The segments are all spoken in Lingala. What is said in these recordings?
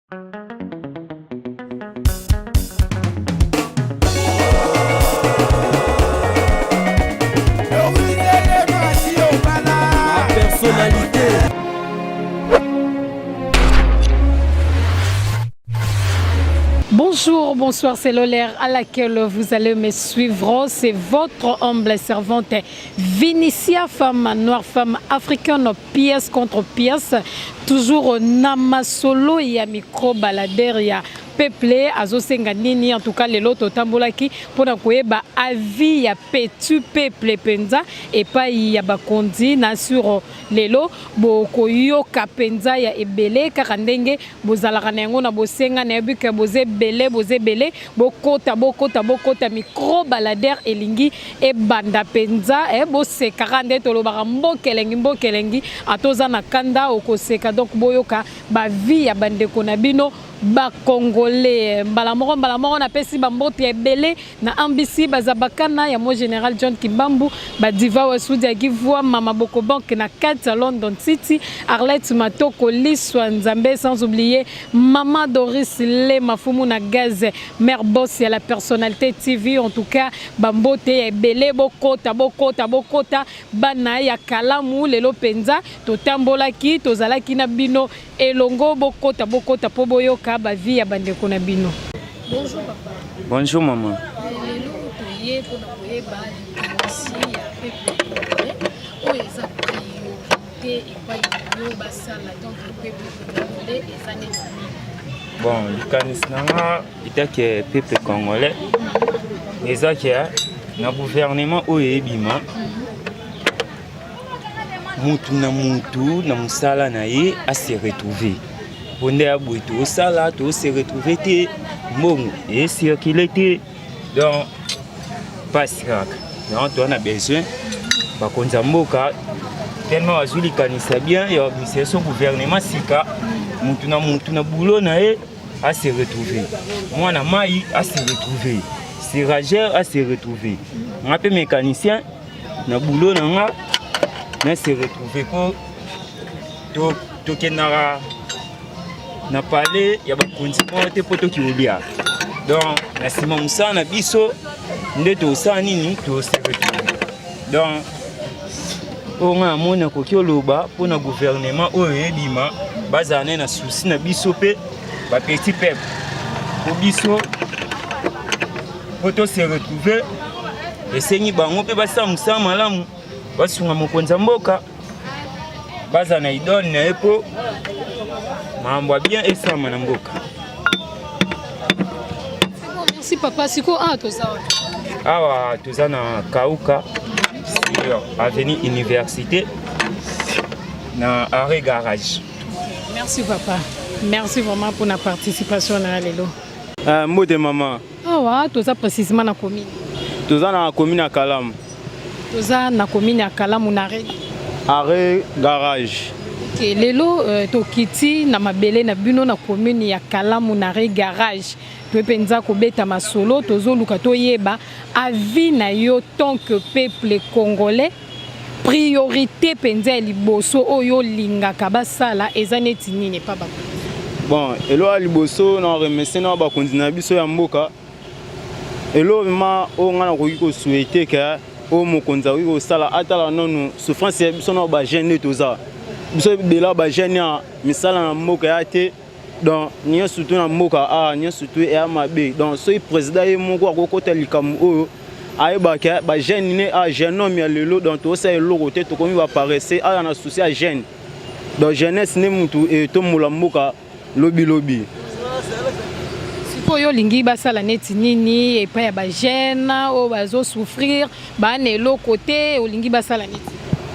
Personnalité. Bonjour, bonsoir, c'est l'heure à laquelle vous allez me suivre. C'est votre humble servante Vinicia, femme noire, femme africaine, pièce contre pièce. Toujours na masolo ya micro baladeur ya peuple azosenga nini. En tout cas, lelo totambolaki mpona koyeba avis ya petit peuple mpenza epai ya bakonzi na sur. Lelo bokoyoka mpenza ya ebele kaka ndenge bozalaka na yango na bosenga. Nayebi ke boza ebele, boza ebele. Bokota, bokota, bokota. Micro baladeur elingi ebanda mpenza. Bosekaka nde tolobaka mboka elengi, mboka elengi. Ata oza na kanda, okoseka. Donc boyoka baavis ya bandeko na bino Bacongolais. Mbala moko, mbala moko, napesi bambote ya ebele na ambisi bazabakana ya mo général John Kibambu, badiva Wasudi ya Givwa, Mama Bokobank na kati ya London City, Arlette Matoko Liswa Nzambe, sans oublier Mama Doris Le Mafumu na Gaz, mère boss ya la Personnalité TV. En tout cas, bambote ya ebele. Bokota, bokota, bokota, bana ya Kalamu. Lelo mpenza totambolaki, tozalaki na bino elongo. Bokota, bokota mpo boyoka baavis ya bandeko na bino. Bonjour papa. Bonjour maman. Lelo toye mpona koyeba likanisi ya peuple congolais oyo eza priorité epai na yo basala. Donc peuple congolais eza neti nini? Bon, likanisi na nga etake peuple congolais eza ke na gouvernement oyo ebima, mutu na mutu na mosala na ye ase retrouve, mpo nde ya boye tozosala, tozose retrouve te, mbongo ecircule te, donc mpasi kaka. Donc toza na besoin bakonzi ya mboka, tellement bazwi likanisa bien ya administration, gouvernement sika, mutu na mutu na boulot na ye ase retrouve, mwana mai ase retrouve, serrageur ase retrouve, nga mpe mécanicien na boulot na nga na se retrouve, mpo tokendaka na palais ya bakonzi moko te mpo toki kolia. Donc na nsima mosala na biso nde tosala nini, tose retrouve. Donc oyo ngai namoni akoki oloba mpona gouvernement oyo ebima, bazala nde na souci na biso mpe bapetit peuple, po biso mpo tose retrouve, esengi bango mpe basala mosala malamu, basunga mokonzi ya mboka, baza na idole na ye, mpo makambo ya bien esalama na mboka. Merci papa. Sikoyo awa toza wapi? Awa toza na Kauka, sur avenue Université, na arrêt garage. Merci papa, merci vraiment pour la participation na lelo. Mbote mama. Awa toza précisément na commune? Toza na commune ya Kalamu. Toza na commune ya Kalamu na arrêt? Arrêt garage. Ok, lelo tokiti na mabele na bino na commune ya Kalamu na arrêt garage, toye mpenza kobeta masolo. Tozoluka toyeba avis na yo tant que peuple congolais. Priorité mpenza ya liboso oyo olingaka basala eza neti nini epa bato? Bon, eloko ya liboso na remercie na bakonzi na biso ya mboka. Eloko ma oyo ngai nakoki kosouhaiter ke oyo mokonzi akoki kosala, atala nanu souffrance ya biso na bajeune nde toza. Biso ebela bajeune ya misala na mboka ya te. Donc nyonso tu na mboka awa, nyonso tu eya mabe. Donc soki président ye moko akokota likambo oyo, ayebaka bajeune ne a jeune homme ya lelo, donc tozosala eloko te, tokomi baparesse. Aza na souci ya jeune, donc jeunesse nde mutu etombola mboka lobilobi. Sikoyo olingi basala neti nini epai ya bajeune oyo bazosouffrir, baa na eloko te? Olingi basala neti?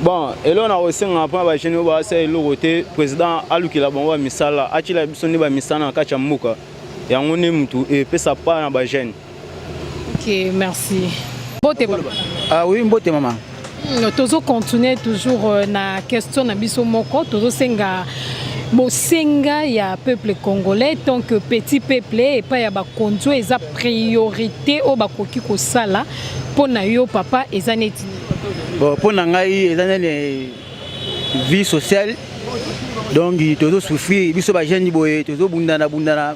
Bon, eloko na kosenga mpona bajeune oyo basala eloko te, président alukela bango bamisala, atiela biso nde bamisala na kati ya mboka. Yango nde mutu epesa pa na bajeune. Ok, merci. Mbote papa. Ah oui, mbote mama. Tozo continuer toujours na question na biso moko. Tozosenga bosenga ya peuple congolais tant que petit peuple epai ya bakonzi, oyo eza priorité oyo bakoki kosala mpo na yo papa eza neti nini? Bon, mpo na ngai eza nani, vie sociale. Donc tozosouffrir, biso bajeune boye tozobundana bundana,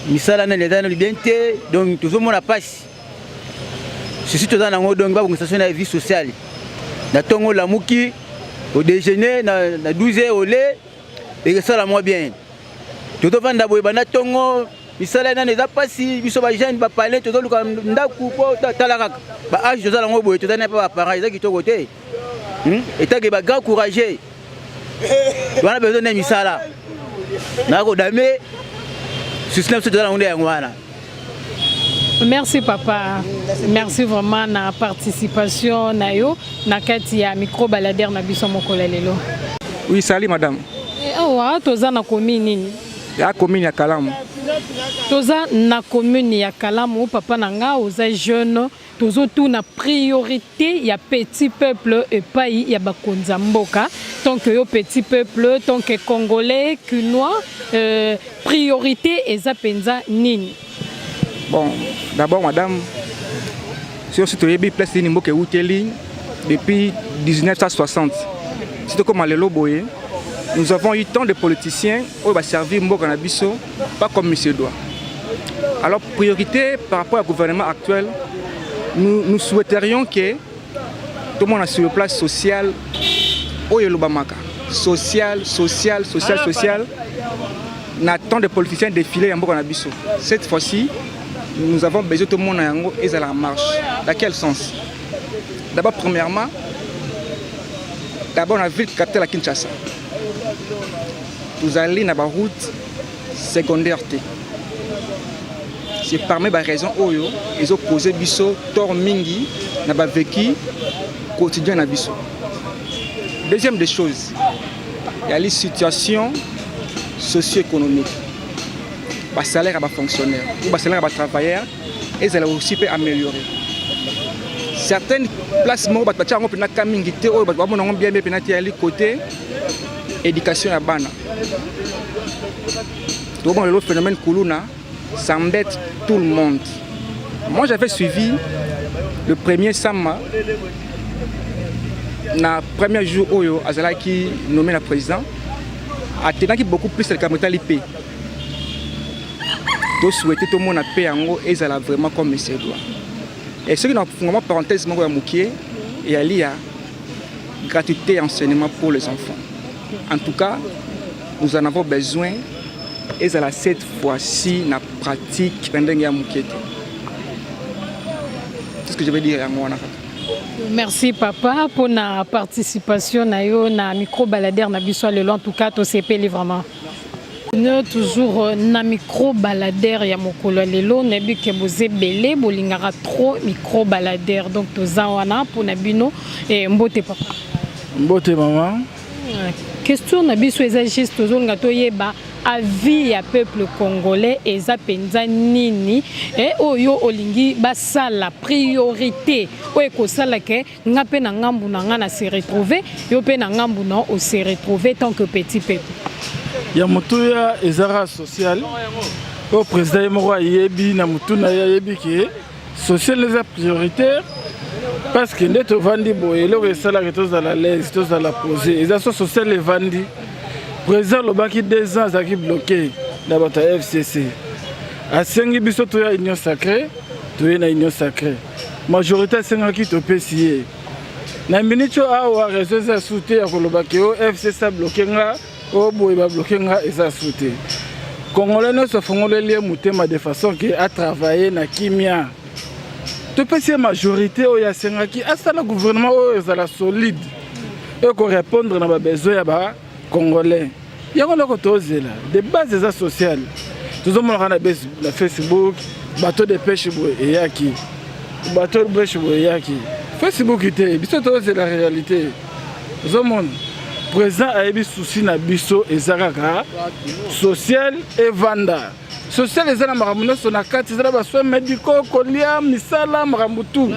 misala nani eza nanu bien te. Donc tozomona mpasi susi toza nango. Donc babongisa so na vie sociale. Na ntongo olamuki, odéjeuner na 12 heures, ole ekesala mwa bien. Tozovanda boye banda ntongo, misala nani eza mpasi. Biso bajeune bapale tozoluka ndako mpo tala kaka baage toza nango boye, toza na mpe baparent, eza kitoko te. Etake bagrand courageux wana besoin na misala nakodame susi na biso toza nango nde yango wana. Merci papa, merci vraiment na participation na yo na kati ya micro baladeur na biso mokolo ya lelo. Oui, salut madame. Awa toza na commune nini? Ya commune ya Kalamu. Toza na commune ya Kalamu. Papa na nga, oza jeune, tozotuna priorité ya petit peuple epai ya bakonzi ya mboka. Tant que yo petit peuple, tant que Congolais, Kinois, priorité eza mpenza nini? Bon, d'abord madame, si toyebi place nini mboka euteli depuis 1960, si tokóma lelo boye, nous avons eu tant de politiciens oyo baservir mboka na biso pas comme il se doit. Alors priorité par rapport au gouvernement actuel, nous, nous souhaiterions que tout le monde sur le plan social, oyo elobamaka social, social, social, social, na tant de politiciens défilé ya mboka na biso, cette fois-ci nous avons besoin tout le monde yango ezala en marche. Dans quel sens? D'abord, premièrement, d'abord na ville capitale ya Kinshasa, tozali na baroute secondaire te. C'est parmi baraison oyo ezocauser biso tort mingi na bavécu quotidien na biso. Deuxième des choses, yali situation socio-économique. Basalaire ya bafonctionnaire ou basalaire ya batravailleur ezala aussi mpe amélioré. Certaines places moko bato batia yango mpena ka mingi te, oyo bato bamona yango bien bien mpena te, yali côté éducation ya bana. Tobona lelo phénomène kuluna, ça embête tout le monde. Moi, j'avais suivi le premier Sama na premier jour oyo azalaki nommé na président, atenaki beaucoup plus likambo etali mpe tosouhaite tomona mpe yango ezala vraiment comme se doit. Et soki na fungama parenthèse moko ya mokie, eyali ya gratuité enseignement pour les enfants. En tout cas, nous en avons besoin, ezala cette fois-ci na pratique na ndenge ya mokie te. C'est ce que je vais dire, yango wana kaka. Merci papa pour la participation na yo na micro baladeur na biso lelo. En tout cas tosepeli vraiment. Ne toujours na micro baladeur ya mokolo ya lelo, nayebi ke boza ebele bolingaka trop micro baladeur, donc toza wana mpona bino. Mbote papa. Mbote mama. Question na biso eza juste tozolinga toyeba avis ya peuple congolais eza mpenza nini oyo olingi basala, priorité oyo ekosala ke nga mpe na ngambu na nga na se retrouver, yo mpe na ngambu na ose retrouver tant que petit peuple. Ya motuya ezaka social oyo président ye moko ayebi na motu na ye, ayebi ke social eza prioritaire, parce que nde tovandi boye, eloko esalaka tozala l'aise, tozala posé, eza so social evandi. Président alobaki 2 ans azalaki bloqué na bato ya FCC, asengi biso toya Union sacrée, toye na Union sacrée, majorité asengaki topesi ye. Na miniti oyo awa réseau eza su te ya koloba ke o FCC abloquer nga, oyo boye babloquer nga, eza su te. Congolais nyonso afongoleli ye motema de façon ke atravaille na kimia. Topesi ye majorité oyo asengaki, asala gouvernement oyo ezala solide, oyo korépondre na babesoin ya bacongolais. Yango eloko tozela de base eza sociale. Tozomonaka na Facebook bateau de pêche boye eyaki, bateau de pêche boye eyaki, Facebook te. Biso tozela réalité. Ozomona président ayebi souci na biso eza kaka social evanda. Social eza na makambo nyonso na kati, eza na basoin médicaux, kolia, misala, makambo tout,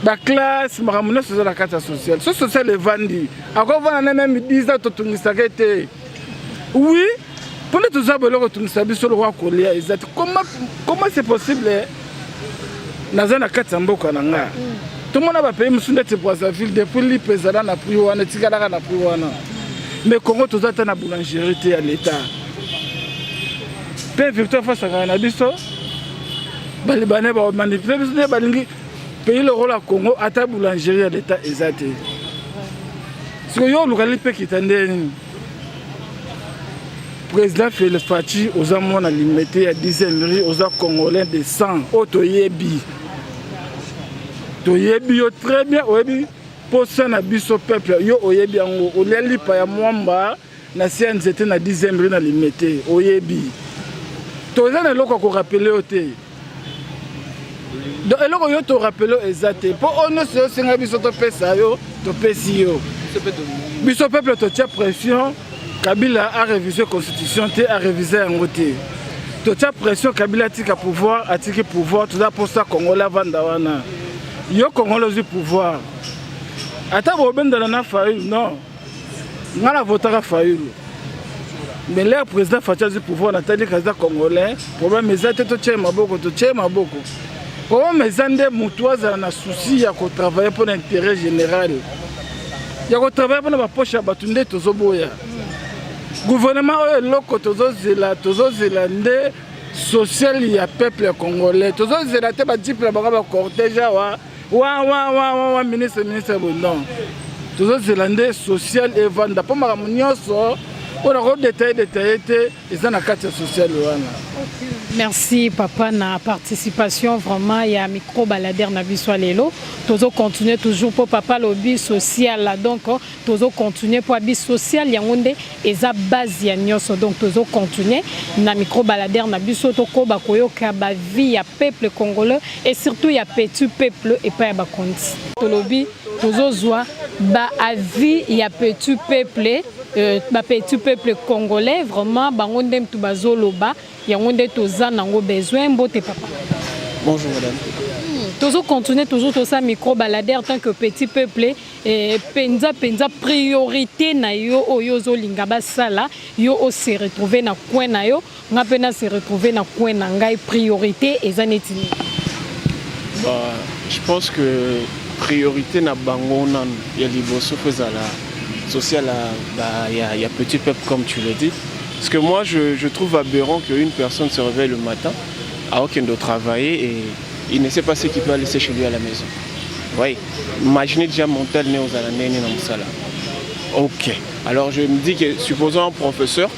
baclasse, makambo nyonso eza na kati ya social. So social evandi, akovanda na même 10 ans, totungisaka ete oui, mpona toza boloko otungisa biso lokwa kolia eza te. Comment c'est possible? Naza na kati ya mboka na nga, tomona bapays mosusu ndeti Brazzaville, depuis lipe ezala na prix wana, etikalaka na prix wana. Mais Congo toza ata na boulangerie te ya l'État. Mpe Victoire fasakaka na biso, balibanais bamanipule biso nde balingi pays lokola Congo, ata boulangerie ya l'État eza te. Sikoyo yo olukali mpe kita nde nini? Président Félix Fatshi, oza mwana Limete ya 10e rue, oza Congolais de sang oyo toyebi, toyebi yo très bien, oyebi posa na biso peuple, yo oyebi yango. Olia lipa ya mwamba na se ya nzete na 10e rue na Limete, oyebi. Toza na eloko ya korappeler yo te. Donc eloko yo torappeler yo eza te, mpo oyo nyonso yosenga biso topesa yo, topesi yo. Biso peuple totia pression, Kabila arévise constitution te, arévise yango te. Totia pression, Kabila atika pouvoir, atiki pouvoir. Toza mposa Congolais avanda wana. Yo Congolais ozwi pouvoir, ata bobendana na Fayulu, non, nga na votaka Fayulu, mais l'heure président Fatshi azwi pouvoir, natali aza Congolais, problème eza te, totie maboko, totie maboko. Problème eza nde motu azala na souci ya kotravailler mpo na intérêt général, ya kotravailler mpona bapoche ya bato nde tozoboya. Gouvernement oyo, eloko tozozela, tozozela nde social ya peuple congolais. Tozozela te bajeep na bango, bacortège awa, wa wa wa wa wa, ministre, ministre boye, non. Tozozela nde social evanda, mpo makambo nyonso oyo nakodétailler détailler te eza na kati ya social wana. Merci papa na participation vraiment ya micro baladeur na biso ya lelo. Tozo continuer toujours po papa lobi social, donc tozo continuer po abi social yango nde eza base ya nyonso. Donc tozo continuer na micro baladeur na biso, tokoba koyoka bavie ya peuple congolais et surtout ya petit peuple epai ya bakonzi. Tolobi tozozwa baavis ya petit peuple, bapetit peuple congolais vraiment, bango nde mutu bazoloba, yango nde toza nango besoin. Mbote papa. Bonjour madame. Tozo continuer toujours tosala micro baladeur. Tant que petit peuple, mpenza mpenza priorité na yo oyo ozolinga basala, yo ose retrouver na coin na yo, nga mpe na se retrouver na coin na ngai, priorité eza neti nini? Bah, je pense que priorité na bango nanu ya liboso faut ezala social bah, ya petit peuple, comme tu le dis. Parce que moi, je trouve aberrant qu'une personne se réveille le matin, alors qu'il doit travailler, et il ne sait pas ce qu'il peut laisser chez lui à la maison. Oui, imaginez déjà mental né aux na mosala. Ok. Alors je me dis que supposons un professeur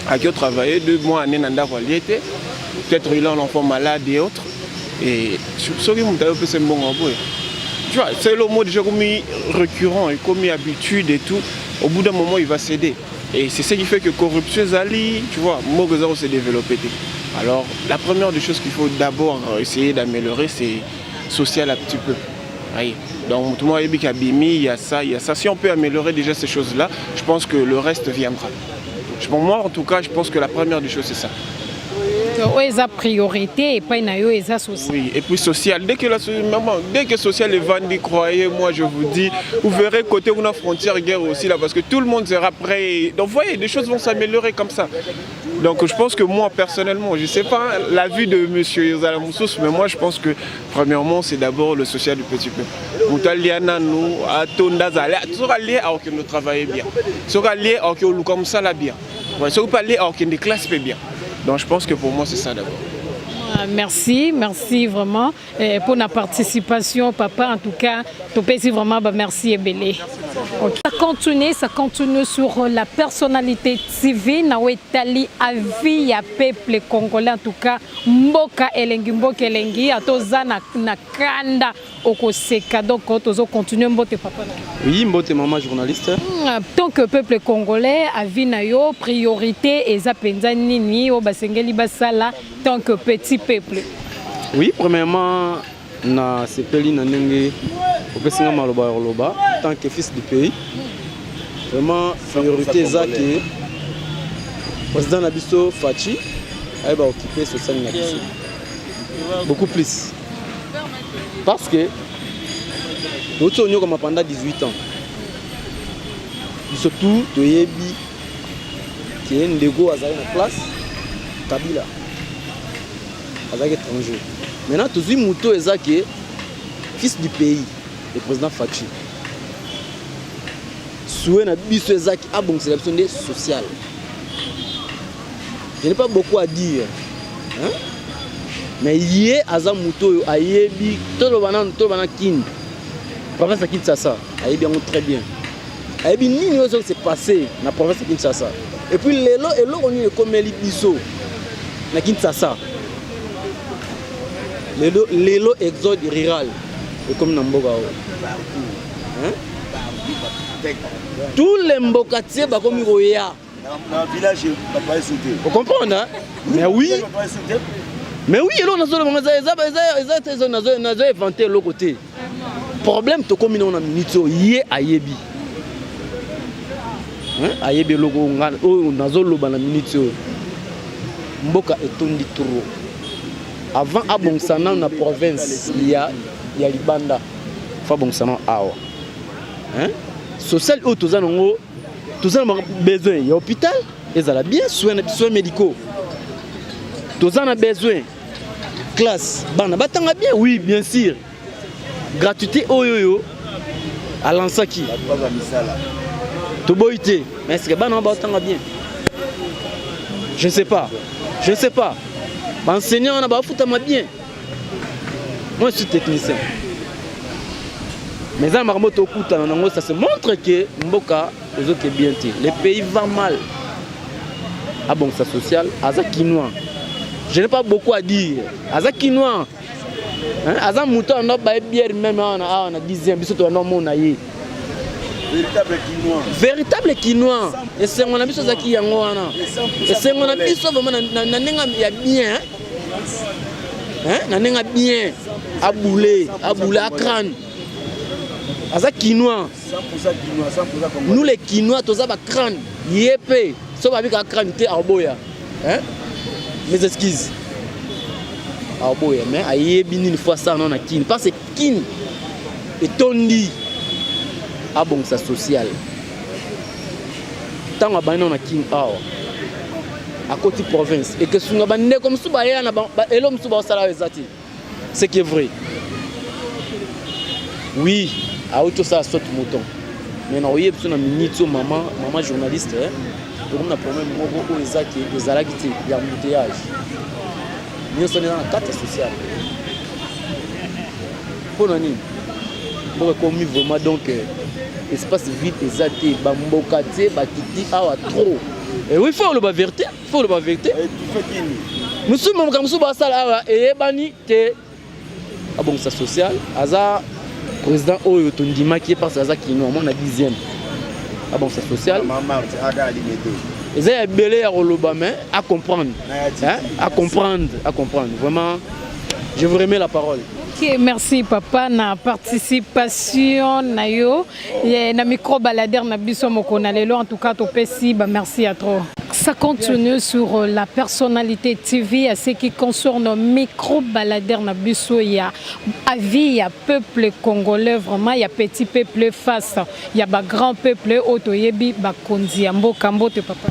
à qui a travaillé 2 mois année nanda, peut-être il a un enfant malade et autres. Et ce qui c'est bon. Tu vois, c'est le mot déjà comme récurrent et comme habitude et tout. Au bout d'un moment, il va céder. Et c'est ce qui fait que corruption ezali, tu vois, mboka s'est développé. Alors, la première des choses qu'il faut d'abord essayer d'améliorer, c'est social un petit peu. Oui. Donc, tout le monde il y a ça, il y a ça. Si on peut améliorer déjà ces choses-là, je pense que le reste viendra. Pour moi, en tout cas, je pense que la première des choses, c'est ça. Oyo eza priorité epai na yo eza social. Oui, et puis social. Dès que social est vendu, croyez-moi, je vous dis, vous verrez côté où on a frontière guerre aussi là, parce que tout le monde sera prêt. Donc, vous voyez, les choses vont s'améliorer comme ça. Donc, je pense que moi, personnellement, je ne sais pas l'avis de M. Yozala Moussous, mais moi, je pense que, premièrement, c'est d'abord le social du petit peuple. Moto alia nanu, atonda, azala, toujours alia, alors que nous travaillons bien. Toujours alia, alors que nous comme ça là bien. Ouais, soki alia, alors que des classes bien. Donc, je pense que pour moi, c'est ça d'abord. Ah, merci, merci vraiment pour la participation, papa. En tout cas, topesi vraiment, bah, merci ebele. Ok. Ça continue sur la personnalité TV. Na etali avis ya peuple congolais. En tout cas, mboka elengi, mboka elengi, atoza na kanda okoseka. Donc, tozo continuer. Mbote papa. Oui, mbote maman journaliste. Tant que peuple congolais, avis na yo, priorité eza penza nini o basengeli basala tant que petit peuple? Oui, premièrement, na sepeli na ndenge opesi nga maloba ya koloba tant que fils du pays. Vraiment, priorité eza ke président na biso Fatshi ayeba occuper social na biso beaucoup plus, parce que touti onyokama pendant 18 ans. Biso tout toyebi ke ndeko azali na place, Kabila azalaki étranger. Maintenant tozwi moto eza ke fils du pays, le président Fatshi. Souhait na biso ezaki abongisela biso nde social. Je n'ai pas beaucoup à dire. Hein? Mais ye aza moto oyo ayebi toloba nanu toloba na Kin. Province ya Kinshasa ayebi yango très bien. Ayebi nini oyo ezo se passer na province ya Kinshasa. Et puis lelo eloko nini ekomeli biso na Kinshasa. Lelo lelo exode rural ekomi na mboka oyo. Hein? Tous les mbokatiers bakomi koya. Na village bato bayesu te. Vous comprenez hein? Mais oui. Mais oui, eloko nazoloba eza eza eza eza eza nazo nazo inventer eloko te. Problème tokomi nango na minute oyo ye ayebi. Hein? Ayebi eloko nga oyo nazoloba na minute oyo. Mboka etondi trop. Avant abongisa nano na province ya ya libanda. Faut abongisa nano awa. Hein? Social oyo toza nango toza na besoin ya hôpital ezala bien soins, soins médicaux toza na besoin classe bana batanga bien oui bien sûr gratuité oyo oyo alansaki toboyi te mais est-ce que bana wana batanga bien je ne sais pas je ne sais pas baenseignant wana bafutama bien moi je suis technicien mais eza na makambo tokutana nango ça se montre que mboka ezoke bien te le pays va mal abongisa social aza kinois je n'ai pas beaucoup à dire aza kinois hein? aza moto ando baye bière meme awa na awa na 10e biso toyanda omona ye véritable kinois véritable kinois esengo na biso ezalaki yango wana esengo na biso vraiment na ndenge ya bien hein? na ndenge bien aboule aboule acrane aza kinois nous les kinois toza bacrane ye mpe so babika crane te akoboya hein? Mes excuses akoboya mais ayebi nini fo asala nano na kini parce que kini etondi abongisa social ntango abandi nano na kini awa akoti province ekesunga bandeko mosusu baya na elo mosusu baosala awa eza te ce qui est vrai oui auti osala saute mouton mais na oyebi biso na minute oyo mama mama journaliste eh, tokomi na problème moko oyo eza ke ezalaki te ya embouteillage nyonso wana eza na kati ya social mpo na nini mboka ekomi vraiment donc euh, espace vide eza te bamboka te bakiti awa trop et oui faut oloba vérité faut oloba vérité mosusu makambo mosusu basala awa eyebani te abongisa social aza président oyo tondimaki ye parce aza kino amona dixième abongisa social eza ya ebele ya koloba mais à comprendre hein? à comprendre à comprendre vraiment je vous remets la parole Ok, merci papa na participation na yo na micro baladeur na biso moko na lelo en tout cas topesi ba merci à trop. Ça continue sur la personnalité TV à ce qui concerne micro baladeur na biso ya avis ya peuple congolais vraiment ya petit peuple face ya ba grand peuple oyo toyebi bakonzi ya mboka mbote papa.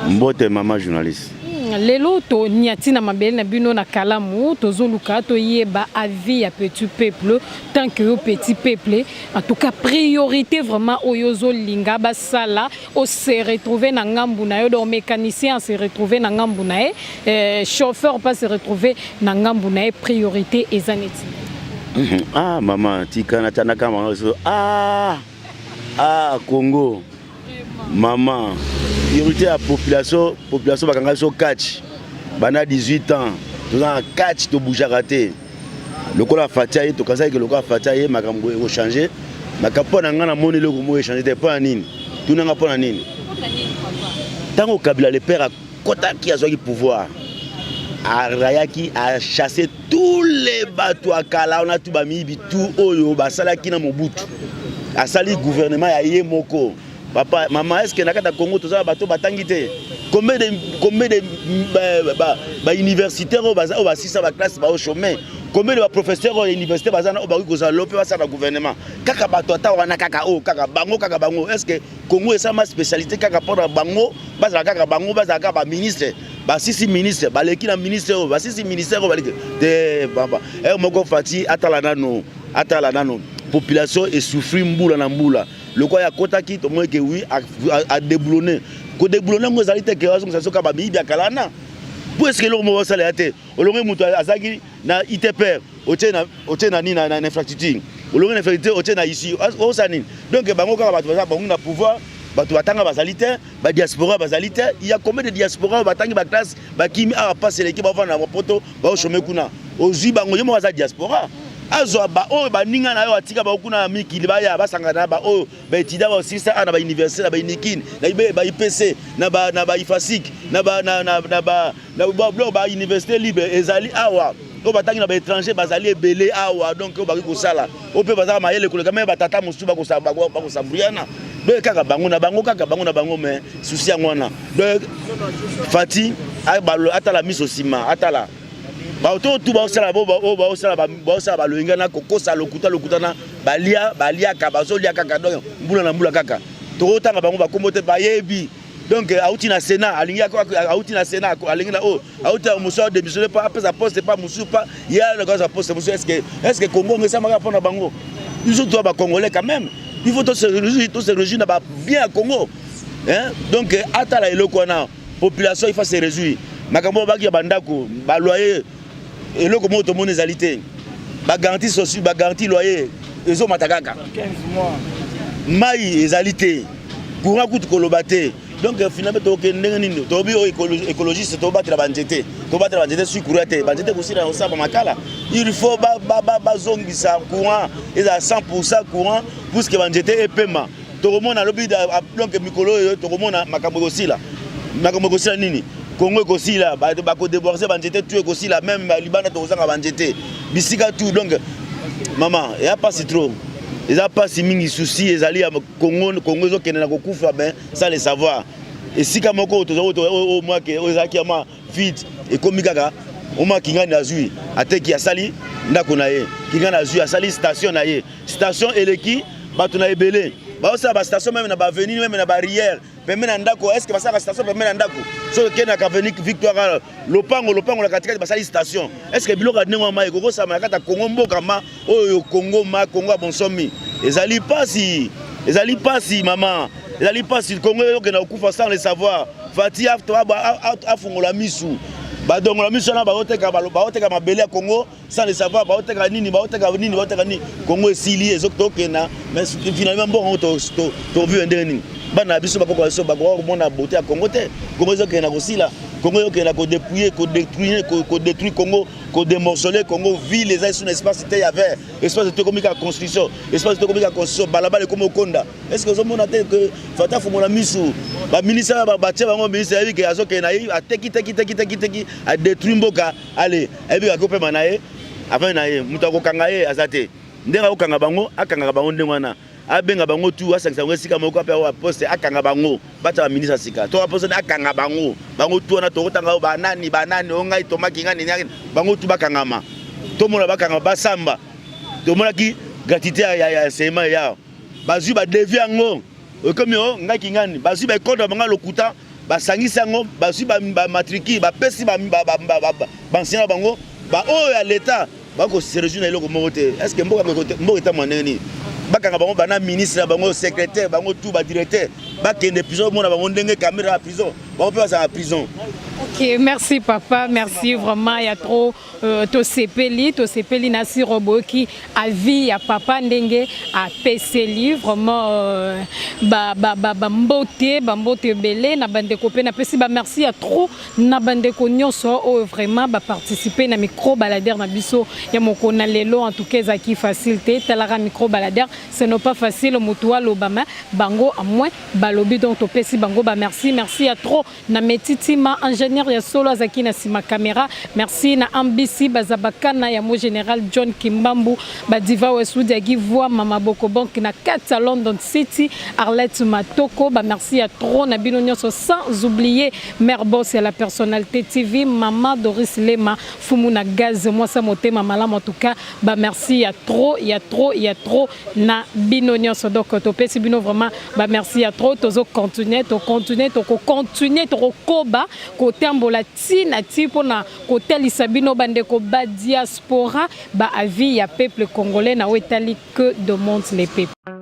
Mbote mama journaliste. Lelo toniati na mabele na bino na kalamu tozoluka toyeba avis ya petit peuple tant que yo petit peuple en tout cas priorité vraiment oyo ozolinga basala o se retrouver na ngambu na yo donc mécanicien se retrouver na ngambu na ye euh, chauffeur pas se retrouver na ngambu na ye priorité eza neti ah mama tika na kama so ah ah Congo mama priorité ya population population bakanga biso catch banda 18 ans toza na catch tobougeaka te lokola Fatshi aye tokanisaki lokola Fatshi aye makambo ekochange makambo mpo na ngai namoni eloko moko echange te mpo na nini tunanga mpo na nini ntango Kabila le père akɔtaki azwaki pouvoir arayaki achasse tous les bato ya kala wana tu bamiyibi tu oyo basalaki na Mobutu asali gouvernement ya ye moko papa mama est ce que na kati ya Congo toza na bato batangi te combien de bauniversitaire oyo baza oyo basisa baclasse bao chômer combien de baprofesseur oyo université baza na oyo bakoki kozala lo mpe basala na gouvernement kaka bato ata wana kaka oyo kaka bango kaka bango est ce que Congo esalama spécialité kaka mpona bango bazala kaka bango bazala kaka baministre basisi ministre baleki na ministre oyo basisi ministère oyo baleki te baba ere moko Fatshi atala nano atala nano. Population esouffrir mbula na mbula. Lokola ye akotaki, tomoni ke oui, adeboulonne. Kodeboulonne yango ezali te ke azongisa soka bamiyibi ya kala wana. Po eske eloko moko osala ya te. Olongi moto azalaki na ITPR, otie na otie na nini na infrastructure. Olongi na infrastructure, otie na issue. Osala nini? Donc bango kaka bato baza bango na pouvoir, bato batanga bazali te, ba diaspora bazali te. Il y a combien de diaspora oyo batangi ba classe, bakimi awa pasi eleki, bafanda na poto, baochome kuna. Ozwi bango, ye moko aza diaspora. Azwa ba oyo baninga na yo atika bango kuna na mikili, baya basangana na ba oyo ba étudiants baosilisa awa na ba université, na ba UNIKIN, na ba IPC, na ba na ba IFASIC, na ba na na na ba na ba biloko ba université libre ezali awa. Oyo batangi na ba étranger bazali ebele awa, donc oyo bakoki kosala, oyo mpe bazaka mayele koleka me batata mosusu bakosambriana. Donc kaka bango na bango, kaka bango na bango, mais souci yango wana. Donc Fati atala miso nsima, atala bato tu baosala oyo baosala, baosala baloyinga na kokosa lokuta lokuta na balia baliaka bazolia kaka. Donc mbula na mbula kaka tokotanga bango bakombo te, bayebi. Donc auti na Sénat, alingi auti na Sénat, alingi na oyo auti na mosusu, adémissionne pa apesa poste pa mosusu, pa ye alakasa poste mosusu. Est ce que Congo ngo esamaka mpona bango? Biso toa Bacongolais quand même, il faut tose réjouir na babien ya Congo, hein? Donc atala eloko wana, population il faut se réjouir. Makambo oyo baki ya bandako, baloyer, eloko moko tomoni ezali te. Bagarantie sociale, bagarantie loyer ezomata kaka, mai ezali te, courant kutu koloba te. Donc finalement tokende ndenge nini? Toyebi oyo écologiste, tobatela banzete, tobatela banzete sui courant te, banzete kosila kosala bamakala. Il faut bazongisa courant, ezala 100 courant, puisque banzete epema. Tokomona lobi, donc mikolo oyo tokomona makambo ekosila. Makambo ekosila nini? Kongo ekosila, bakodéborder banzete tu ekosila, même libanda tokozanga banzete bisika tu. Donc mama, eya mpasi trop, eza mpasi mingi. Souci ezali ya Kongo. Kongo ezokende na kokufa, ben sans le savoir. Esika moko oyo mwake oyo ezalaki ya mwa vide, ekomi kaka omwa Kingani azwi, ateki, asali ndako na ye. Kingani azwi, asali station na ye. Station eleki bato na ebele, baosala bastation même na baavenue, même na barrière pembeni na ndako. Est ce que basalaka station pembeni na ndako? Soki okendaka avenue Victoire, lopango lopango na katikati basali station. Est ce que biloko ya ndenge wana ekokosama na kati ya Kongo, mboka ma oyo Kongo ma Kongo ya bonsomi? Ezali mpasi, ezali mpasi mama, ezali mpasi. Kongo ezokenda kokufa sans le savoir. Fati afungola misu, badongola misu wana. Baoteka mabele ya Kongo sans le savoir. Baoteka nini, baoteka nini, baoteka nini? Kongo esili, ezokenda. Mais finalement mbongo tovivre ndenge nini? Bana na biso, bakoko biso bakoka komona beauté ya Kongo te. Kongo ezokenda kosila, Kongo ezokenda kodépouiller, kodétruire, kodétruire Kongo, kodémorceler Congo. Ville eza esu na espace te ya vert, espace te ekomi kaka construction, espace te ekomi kaka construction, balabala ekomi okonda. Est ce que ozomona te ke Fata afungola misu? Baministre batie bango ministre, ayebi ke azokende na ye, ateki teki teki teki teki, adétruit mboka. Ale ayebi kaka kopema na ye avant na ye, moto akokanga ye aza te. Ndenge akokanga bango, akangaka bango ndenge wana, abenga bango tu, asangisa bango esika moko, ape aposte, akanga bango, batia baministre ya sika to aposte, akanga bango, bango tu wana tokotanga oyo banani banani oyo ngai tomaki ngai nini, bango tu bakangama, tomona bakangama, basamba. Tomonaki gratuité ya enseignement ya bazwi, badévier yango, ekomi o ngai kingani. Bazwi baekole na bango lokuta, basangisi yango, bazwi bamatricule, bapesi baenseignant na bango. Baoyo ya leta bakose réjouir na eloko moko te. Est ce que mboka mboka etambola ndenge nini? Bakanga bango, bana ministre na bango, secrétaire bango tout, badirecteur bakende prison. Omona bango ndenge caméra ya prison, bango mpe bazala prison. Ok, merci papa, merci vraiment. Il y a trop tosepeli, tosepeli na siro boyoki avis ya papa ndenge apeseli vraiment ba ba ba ba mbote, ba mbote ebele na bandeko mpe napesi ba merci ya trop na bandeko nyonso oyo vraiment ba participer na micro baladeur na biso ya mokolo na lelo. En tout cas ezalaki facile te. Talaka micro baladeur, ce n'est pas facile, motu aloba ma bango à moins balobi. Donc topesi bango ba merci, merci ya trop na Metitima, ingénieur ya solo azalaki na nsima caméra. Merci na Ambisi Bazabakana ya mo général John Kimbambu, badiva Wesudi voi mama Boko Bank na kati ya London City, Arlette Matoko. Ba merci ya trop na bino nyonso, sans oublier mère boss ya la personnalité TV, mama Doris Lema Fumu na gaz, mwasa motema malamu. En tout cas ba merci ya trop, ya trop, ya trop na bino nyonso. Donc topesi bino vraiment ba merci ya trop. Tozo continuer, tocontinue, tokocontinue, tokokoba. Tokotambola ti na ti pona kotalisa bino bandeko ba diaspora ba avis ya peuple congolais na oyo etali que demande le peuple.